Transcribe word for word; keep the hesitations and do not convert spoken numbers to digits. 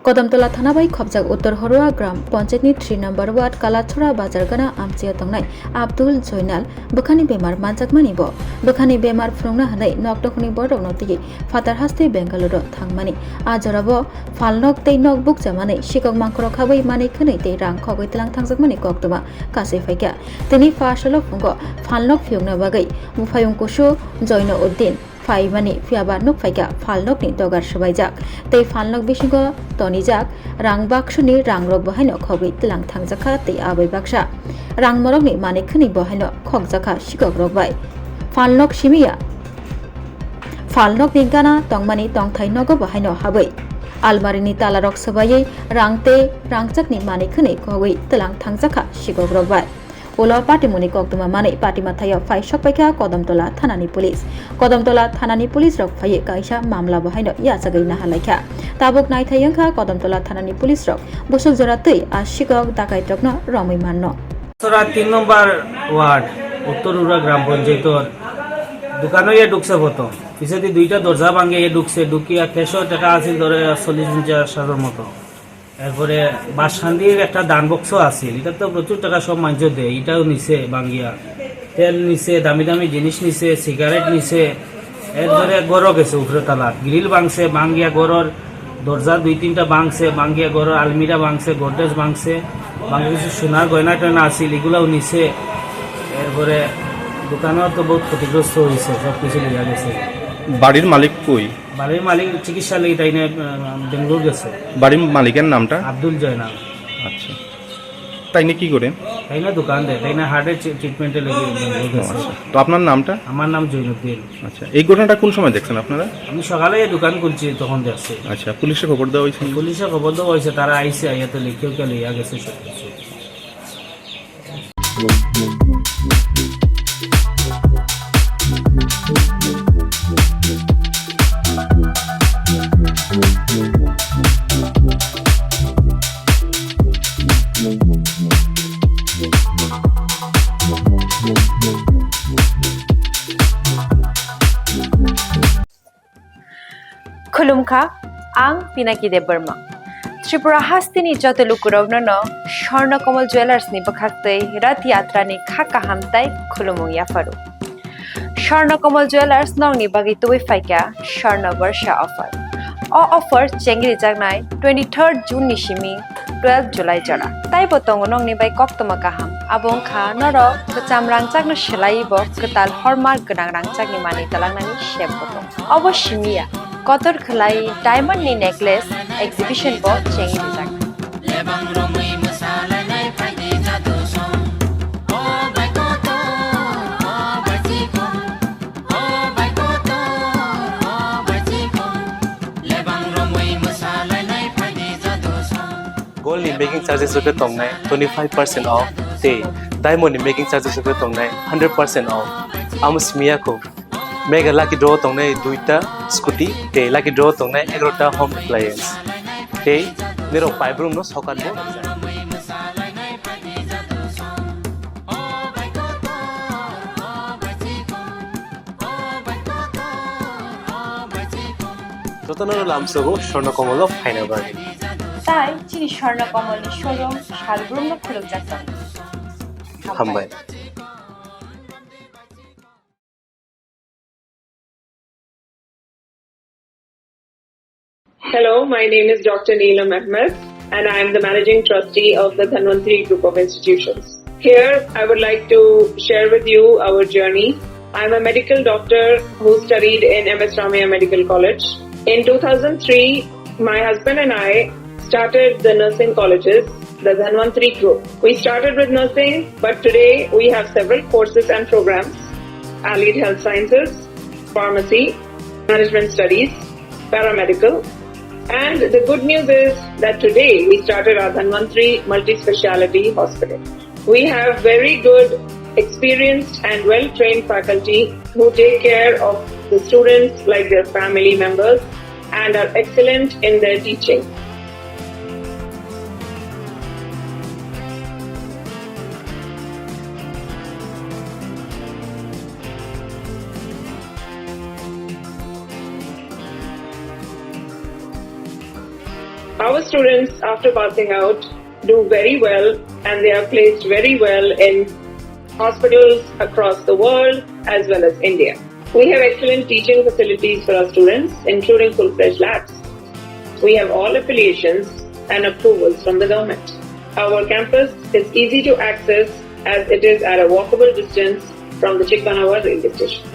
Kodamtola thana bai khopjak Uttor Horua Gram Panchayat ni three number ward Kalachora bazar gana amchio tongnai Abdul Joinal bwkhani bemar manjakmani bo bwkhani bemar phunukna hwnwi nok dokhoni borokno twiwi phatar haste Bengaluru thangmani. A jorabo phalnok tei nok bukchamani sikok mangkhorok habwi manwi khwnwi tei rang khogwi tlang thangjakmani koktwma kasui phaikha. Tini pha salo phungo phalnok phiyokna bagwi buphayung kusu Joino Uddin phaimani, phiyaba nukphaikha phalnokni dogar swbaijak tei phalnok bisingo tonijak rang baksuni rangrok bo haino khogwi tlang thangjakha tei abai baksa rang morokni manwi khwnwi bo haino khokjakha sikokrok bai. Phalnok simiya, phalnokni gana tongmani tongthai nogo bo haino habwi almarini talarok swbaiwi rang tei rangchakni manwi khwnwi khogwi tlang thangjakha sikokrok bai. Ulo patimungni koktwma manwi patima thaio phai sokpaikha Kodamtola thanani police. Kodamtola thanani police rok phaiwi kaisa mamla bo haino yachagwi nahalaikha. Tabuk naithai wngkha Kodamtola thanani police rok busuk jora twi a sikok dakaitrokno romwi manno. Sora tin number ward, Uttor Ura Gram Panchayator dukano ye dukse boto. Pisedi duita dorja bange ye dukse, dukiya kesho taka asil dore chollish ponchash hajar moto. এরপরে বাসকান্দির একটা দান বক্স আছিল, এটা তো প্রচুর টাকা সব মানুষ দেয়, এটাও নিছে ভাঙ্গিয়া। তেল নিছে, দামি দামি জিনিস নিছে, সিগারেট নিছে। এরপরে ঘরও গেছে উপরে তালা, গ্রিল ভাঙছে, ভাঙ্গিয়া ঘরর দরজা দুই তিনটা ভাঙছে, ভাঙ্গিয়া ঘরর আলমিরা ভাঙছে, গডরেজ ভাঙছে, ভাঙ্গিয়া কিছু সোনার গয়না টয়না আছিল, এগুলাও নিছে। এরপরে দোকানও তো বহুত ক্ষতিগ্রস্ত হয়েছে, সব কিছু নিয়ে গেছে। বাড়ির মালিক কই? বাড়ির মালিক চিকিৎসা লাগি তাই নিয়ে, আহ, বেঙ্গালোর গেছে। বাড়ির মালিকের নামটা? আব্দুল জয়নাল। আচ্ছা, তাই নিয়ে কি করেন? তাই না দোকান দেয়, তাই না হার্টের ট্রি-, ট্রিটমেন্টে লেগে বেঙ্গালোর ও, গেছে। আচ্ছা। তো আপনার নামটা? আমার নাম জৈনুদ্দিন। আচ্ছা, এই ঘটনাটা কোন সময় দেখছেন আপনারা? আমি সকালে এই দোকান খুলছি, তখন দেখছি। আচ্ছা, পুলিশে খবর দেওয়া হয়েছে? পুলিশে খবর দেওয়া হয়েছে, তারা আইসে, আইয়া তো লিখেও কে লইয়া গেছে সব কিছু। Khulumkha, ang Pinaki Debbarma. Tripura hasteni joto lukurokno no Swarna Kamal Jewellers ni bwkhaktwi Rath Yatra ni kha kaham tai khulumung yapharu. Swarna Kamal Jewellers nokni bagwi tubui phaikha Swarna Barsha offer. O offer chengrijaknai twenty-third June ni simi twelve July jora. Taibo tongo nokni bai koktwma kaham. Abo wngkha norok kwcham rangchakno swlaiwi bo kwtal hallmark gwnang rangchakni manwi twlangnani sep bo tongo. Obo simiya, kotor khwlai diamond ni necklace exhibition bo chengrijak. Lebang romwi mwsalainai phaidi jadu song. O bai kotor, o bai chikon, o bai kotor, o bai chikon. Lebang romwi mwsalainai phaidi jadu song. Gold ni making charges rok khe tongnai twenty five percent off tei diamond ni making charges rok khe tongnai hundred percent off. Amo simiya kho. Mega lucky draw tongnai duita scooty tei lucky draw tongnai egarota home appliance. Tei nirok paibrum no sokat bo. Jotono lamsogo Swarna Kamal o phaina bagwi. Tai chini Swarna Kamal ni showroom salbrum no khulukjak tongo. Hambai. Hello, my name is Doctor Neelam Ahmed, and I am the Managing Trustee of the Dhanvantri Group of Institutions. Here, I would like to share with you our journey. I'm a medical doctor who studied in M S Ramaiah Medical College. In two thousand three, my husband and I started the nursing colleges, the Dhanvantri Group. We started with nursing, but today we have several courses and programs: Allied Health Sciences, Pharmacy, Management Studies, Paramedical. And the good news is that today we started our Dhanvantri Multi-Speciality Hospital. We have very good, experienced and well-trained faculty who take care of the students like their family members and are excellent in their teaching. Our students, after passing out, do very well and they are placed very well in hospitals across the world as well as India. We have excellent teaching facilities for our students, including full-fledged labs. We have all affiliations and approvals from the government. Our campus is easy to access as it is at a walkable distance from the Chikanawa railway station.